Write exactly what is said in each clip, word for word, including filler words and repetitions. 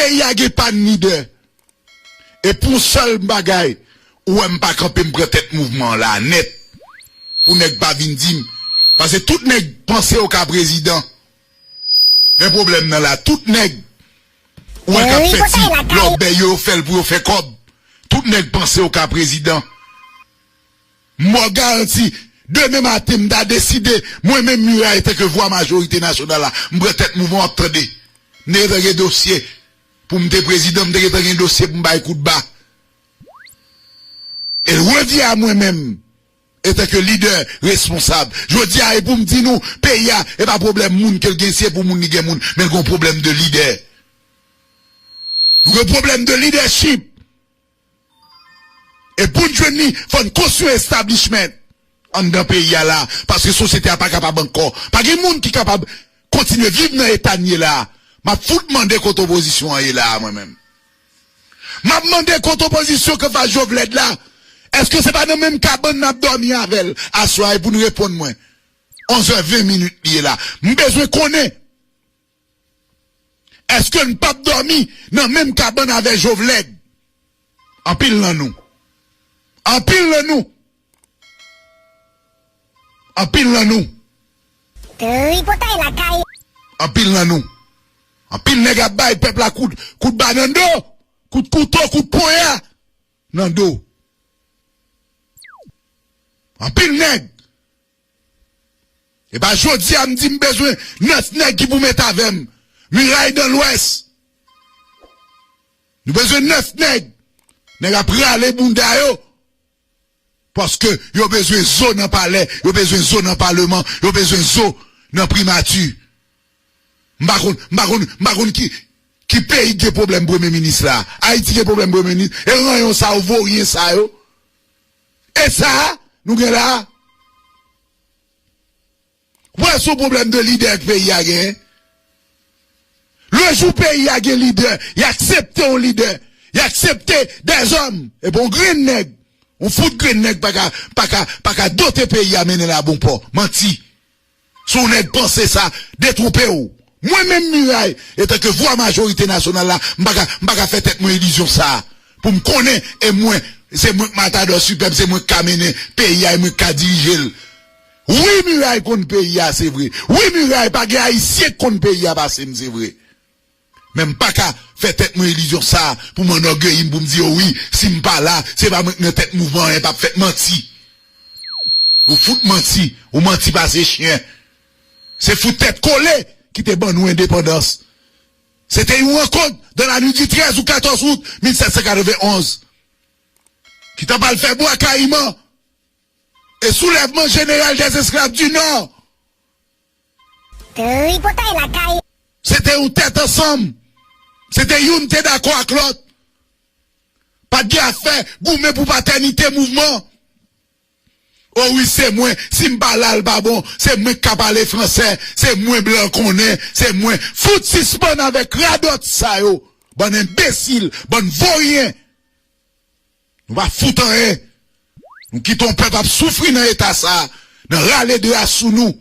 Peyi a gen pàn lidè. E pou yon sèl bagay, ou wè m pa kanpe, m pran tèt mouvman an la nèt. Pou nèg pa vin di m. Paske tout nèg panse yo ka prezidan. Men pwoblèm nan la, tout nèg ou wè k ap fè ti lòbèy yo, yo fè l pou yo fè kòb. Tout nèg panse yo ka prezidan. M ba w garanti, demen maten, m ta deside, mwen menm Miray, antanke vwa majorite nasyonal la, m pran tèt mouvman, w ap tande. M te gentan gen dosye pou m te prezidan, m te gentan gen dosye pou m bay kout ba. E l revyen a mwen menm, antanke lidè responsab. Jodi a, e pou m di nou, peyi a, e pa pwoblèm moun ke l gen, si e pou moun li gen moun, men l gen yon pwoblèm de lidè. Nou gen pwoblèm de lidèchip. E pou n jwenn li, fò n konstwi establishment anndan peyi a la, paske sosyete a pa kapab ankò. Pa gen moun ki kapab kontinye viv nan eta n ye la. M ap fout mande kote opozisyon an ye la a, mwen menm. M ap mande kote opozisyon k anfas Jovlèd la. Èske se pa nan menm kabann n ap dòmi avè l aswè a? E pou n reponn mwen. Onz è ven minit li ye la. M bezwen konnen. Èske n p ap dòmi nan menm kabann avè Jovlèd? Anpil nan nou. Anpil nan nou. Anpil nan nou. Tripotay lakay. Anpil nan nou. Anpil nèg ap bay pèp la kout, kout ba nan do, kout kouto, kout ponya nan do. Anpil nèg. E pa jodi a m di m bezwen nèf nèg ki pou met avè m. Miray dan Lwès. Nou bezwen nèf nèg. Nèg ap rale bounda yo. Paske yo bezwen zo nan palè, yo bezwen zo nan paleman, yo bezwen zo nan primati. M pa konn, m pa konn, m pa konn ki, ki peyi ki gen pwoblèm premye minis la. Ayiti gen pwoblèm premye minis. E ranyon sa yo, voryen sa yo. E sa a, nou gen la a. Wè, se yon pwoblèm de lidè ke peyi a genyen. Le jou peyi a gen lidè, y aksepte yon lidè, y aksepte dèzòm, epi yon grenn nèg, yon fout grenn nèg pa ka, pa ka, pa ka dote peyi a mennen l a bon pò. Manti. Si yon nèg panse sa, detwonpe w. Mwen menm Miray, antanke vwa majorite nasyonal la, m pa ka, m pa ka fè tèt mwen ilizyon sa a. Pou m konnen, e mwen, se mwen k matadò siprèm, se mwen k ka mennen peyi a, e mwen k ka dirije l. Wi, Miray konn peyi a, se vre. Wi, Miray pa gen Ayisyen k konn peyi a pase m, se vre. Men m pa ka fè tèt mwen ilizyon sa a pou m anògeyi m, pou m di yo wi, si m pa la, se pa mwen k nan tèt mouvman an, anyen p ap fèt. Manti. Ou fout manti. Ou manti pase chen. Se fout tèt kole ki te ban nou endepandans. Se te yon rankont dans la nuit du treize ou quatorze août mil sept cent quatre-vingt-onze ki ta pral fè Bwa Kayiman e soulèvman jeneral dèzesklav di Nò. Tripotay lakay. Se te yon tèt ansanm. Se te youn te dakò ak lòt. Pa t gen afè goumen pou patènite mouvman. O wi, se mwen, si m pa la, l pa bon, se mwen k ka pale fransè, se mwen blan konnen, se mwen. Fout sispann avèk radòt sa yo, bann enbesil, bann voryen. Nou pa fout anyen. Nou kite yon pèp ap soufri nan eta sa a, nan rale dra sou nou.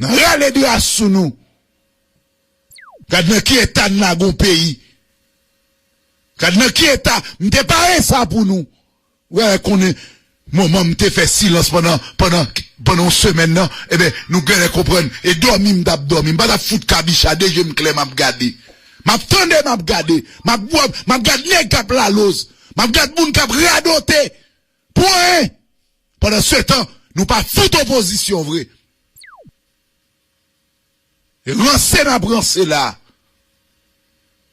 Nan rale dra sou nou. Gad nan ki eta n lage yon peyi. Gad nan ki eta m te pare sa pou nou. Ou genlè konnen moman m te fè silans pandan, pandan, pandan yon semèn nan, ebyen, nou genlè konprann. E dòmi m t ap dòmi. M pa t ap fout kabicha, de je m klè m ap gade. M ap tande, m ap gade. M ap, m ap gad nèg k ap laloz. M ap gad moun k ap radote. Pou anyen. Pandansetan, nou pa fout opozisyon vre. E ranse n ap ranse la.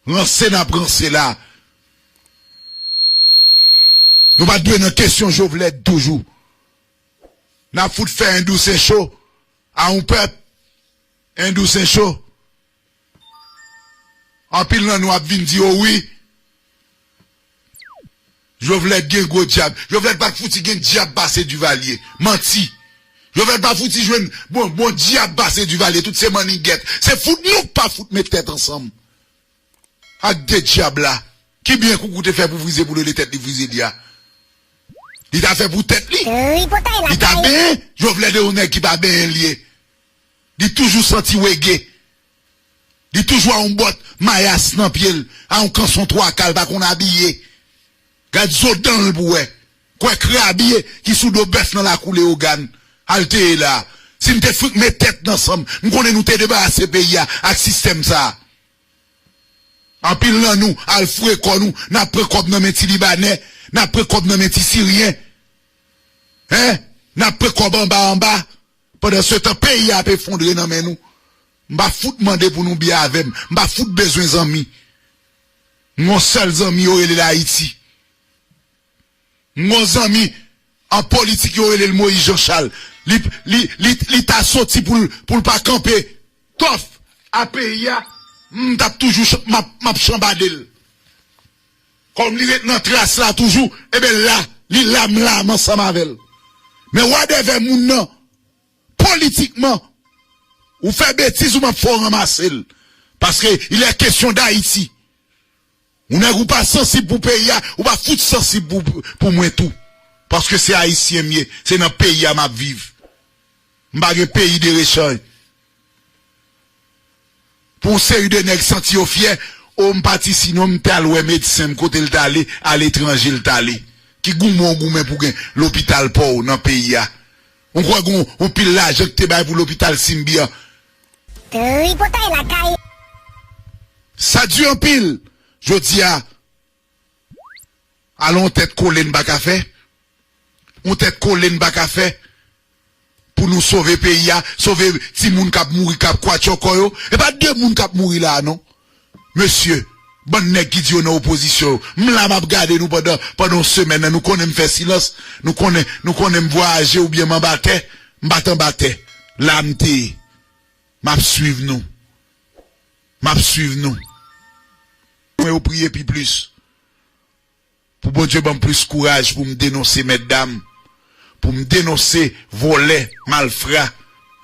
Ranse n ap ranse la. Nou pa t dwe nan kesyon Jovlèd toujou. N ap fout fè en dous en cho a yon pèp. En dous en cho. Anpil nan nou ap vin di, o wi, Jovlèd gen gwo dyab. Jovlèd pa t fouti gen dyab pase Divalye. Manti. Jovlèd pa fouti jwenn bon, bon dyab pase Divalye. Tout se mannigèt. Se fout nou k pa fout met tèt ansanm ak de dyab la. Ki byen Koukou te fè pou frize, pou rele tèt li frize li a? Li ta fè pou tèt li. Li ta benyen. Jovlèd e yon nèg ki pa benyen li ye. Li toujou santi wege. Li toujou a yon bòt mayas nan pye l, a yon kanson twa ka, l pa konn abiye. Gad zo dan l pou wè. Kwè krabye ki sou do bèf nan lakou Leyogàn. Al te ye la. Si n te frik met tèt n ansanm, m konnen nou te debarase peyi a ak sistèm sa a. Anpil nan nou al fre kò nou, n ap pran kòb nan men ti Libanè, n ap pran kòb nan men ti Siryen. Hein? N ap pran kòb anba anba. Pandan se tan, peyi a ap efondre nan men nou. M pa fout mande pou nou byen avè m. M pa fout bezwen zanmi. M gon sèl zanmi, yo rele l Ayiti. M gon zanmi an politik, yo rele l Moyiz Jan Chal. Li, li, li, li ta soti pou l, pou l pa kanpe tòf a peyi a, m t ap toujou chan-, m ap, m ap chanbade l. Kòm li ret nan tras la toujou, ebyen la, li la, m la, m ansanm avè l. Men wadèvè moun nan, politikman, ou fè betiz, ou m ap fè w ranmase l. Paske il est question d'Haïti. Ou nèg ou pa sansib pou peyi a, ou pa fout sansib pou, pou mwen tou. Paske se Ayisyen m ye, se nan peyi a m ap viv. M pa gen peyi de rechanj. Pou yon seri de nèg santi yo fyè, o m pati sinon m t al wè medsen m kote l t ale, aletranje l t ale. Ki goumen w goumen pou gen lopital pa w nan peyi a. Ou kwè gen yon pil lajan ki te bay pou lopital Simbi an? Tripotay lakay. Sa di anpil. Jodi a, alon tèt kole n pa ka fè. Yon tèt kole n pa ka fè pou nou sove peyi a, sove timoun k ap mouri, k ap kwatchòkò yo. E pa de moun k ap mouri la a non. Mesye, bann nèg ki di yo nan opozisyon yo, m la m ap gade nou pandan, pandan yon semèn nan, nou konnen m fè silans, nou konnen, nou konnen m vwayaje oubyen m anba tè, m pa t anba tè. La m te ye. M ap swiv nou. M ap swiv nou. Mwen yo priye pi plis. Pou Bondye ban m plis kouraj pou m denonse mètdam, pou m denonse vòlè, malfra,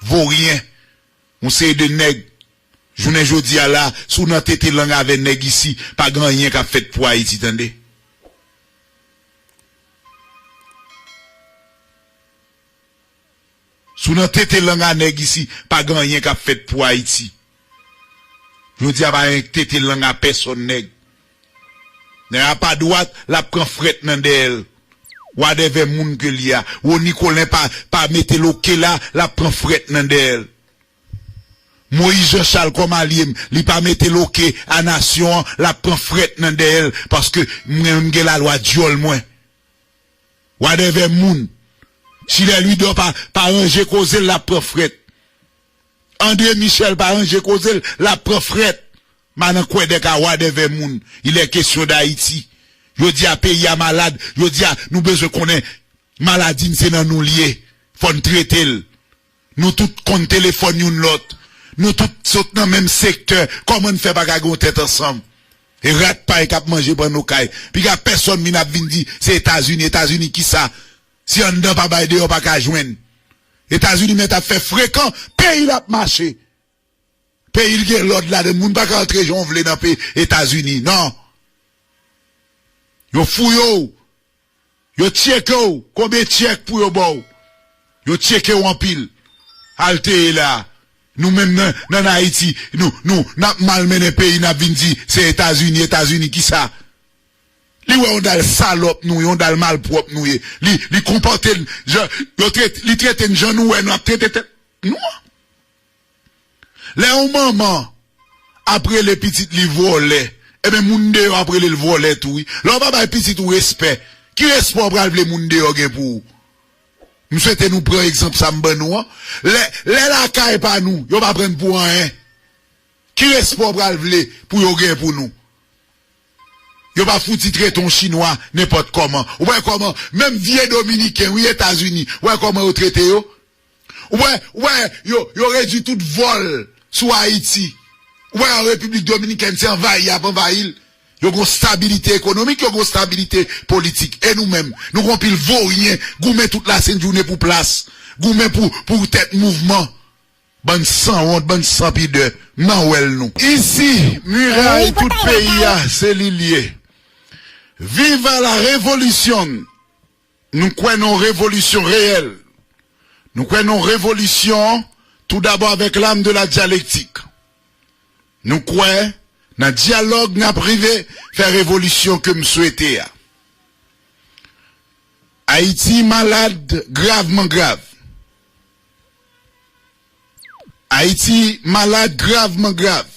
voryen, yon seri de nèg. Jounen jodi a la, si w nan tete lang avè nèg isi, pa gen anyen k ap fèt pou Ayiti, tande. Si w nan tete lang a nèg isi, pa gen anyen k ap fèt pou Ayiti. Jodi a pa gen tete lang a pèsòn nèg. Nèg la pa dwat, l ap pran frèt nan dèyè l. Wadèvè moun ke l ye a. Rony Colin pa, pa mete l oke la, l ap pran frèt nan dèyè l. Moyiz Jan Chal kòm alye m, li pa mete l oke a nasyon an, l ap pran frèt nan dèyè l, paske mwen menm m gen lalwa dyòl mwen. Wadèvè moun. Chilè Lwidò pa, pa ranje koze l, l ap pran frèt. André Michel pa ranje koze l, l ap pran frèt. Madan kwèdèk a wadèvè moun. Il est question d'Haïti. Yo di a peyi a malad, yo di a nou bezwen konnen maladi n se nan nou l ye. Fò n trete l. Nou tout konn telefòn youn lòt. Nou tout sot nan menm sektè. Kòman n fè pa ka gen yon tèt ansanm? E rat pay k ap manje panno kay. Piga pèsòn vin ap vin di se Etazini, Etazini kisa? Si anndan pa bay deyò pa ka jwenn. Etazini mèt ap fè frekan, peyi l ap mache. Peyi l gen lòd ladan l, moun pa ka antre jan w vle nan peyi Etazini, non. Yo fouye w. Yo tcheke w, konbyen tchèk pou yo ba w? Yo tcheke w anpil. Al te ye la. Nou menm nan, nan Ayiti, nou, nou, n ap malmennen peyi, n ap vin di, se Etazini, Etazini, kisa? Li wè yon dal salòp nou, yon dal malpwòp nou ye. Li, li konpòte n, jan, yo trete, li trete n jan nou wè n ap trete tèt nou an. Lè yon manman ap rele pitit li vòlè, ebyen moun deyò ap rele l vòlè tou wi. Lè w pa bay pitit ou respè, ki respè w pral vle moun deyò gen pou ou? M swete nou pran egzanp sa m ban nou an. Lè, lè lakay pa nou, yo pa pran n pou anyen. Ki respè w pral vle pou yo gen pou nou? Yo pa fouti trete yon chinwa nenpòt kòman. Ou wè kòman, menm vye dominiken, wi, Etazini, ou wè kòman yo trete yo? Ou wè, ou wè, yo, yo redui tout vòl sou Ayiti. Ou wè, an Repiblik Dominikèn, se anvayi y ap anvayi l. Yo gon stabilite ekonomik, yo gon stabilite politik. E nou menm, nou gon pil voryen, goumen tout lasent jounen pou plas, goumen pou, pou tèt mouvman. Bann sanwont, bann sanpidè, m nan wè l nou. Isi, miray tout peyi a, se li l ye. Viva la revolisyon! Nou kwè nan yon revolisyon reyèl. Nou kwè nan yon revolisyon, tou dabò avèk lam de la dyalektik. Nou kwè nan dyalòg n ap rive fè revolisyon ke m swete a. Ayiti malad gravman grav. Ayiti malad gravman grav.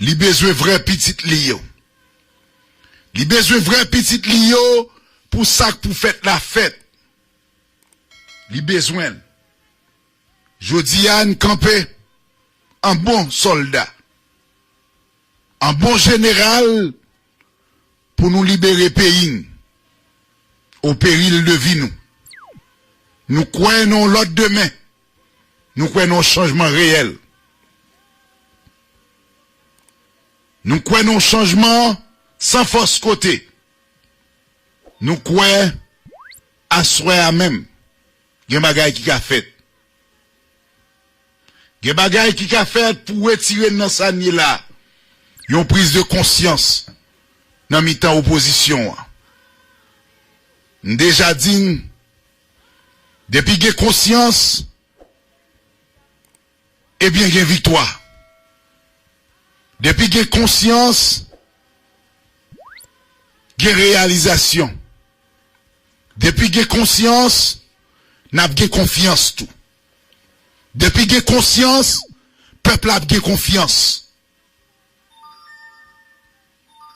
Li bezwen vrè pitit li yo. Li bezwen vrè pitit li yo pou sa k pou fèt la fèt. Li bezwen l. Jodi a, n kanpe an bon sòlda, an bon jeneral pou nou libere peyi n, o peril de vi nou. Nou kwè nan yon lòt demen. Nou kwè nan yon chanjman reyèl. Nou kwè nan yon chanjman san fòs kote. Nou kwè aswè a menm, gen bagay ki ka fèt. Gen bagay ki ka fèt pou retire n nan sa n ye la. Yon priz de konsyans nan mitan opozisyon an. M deja di n, depi gen konsyans, ebyen gen viktwa. Depi gen konsyans, gen reyalizasyon. Depi gen konsyans, n ap gen konfyans tou. Depi gen konsyans, pèp la ap gen konfyans.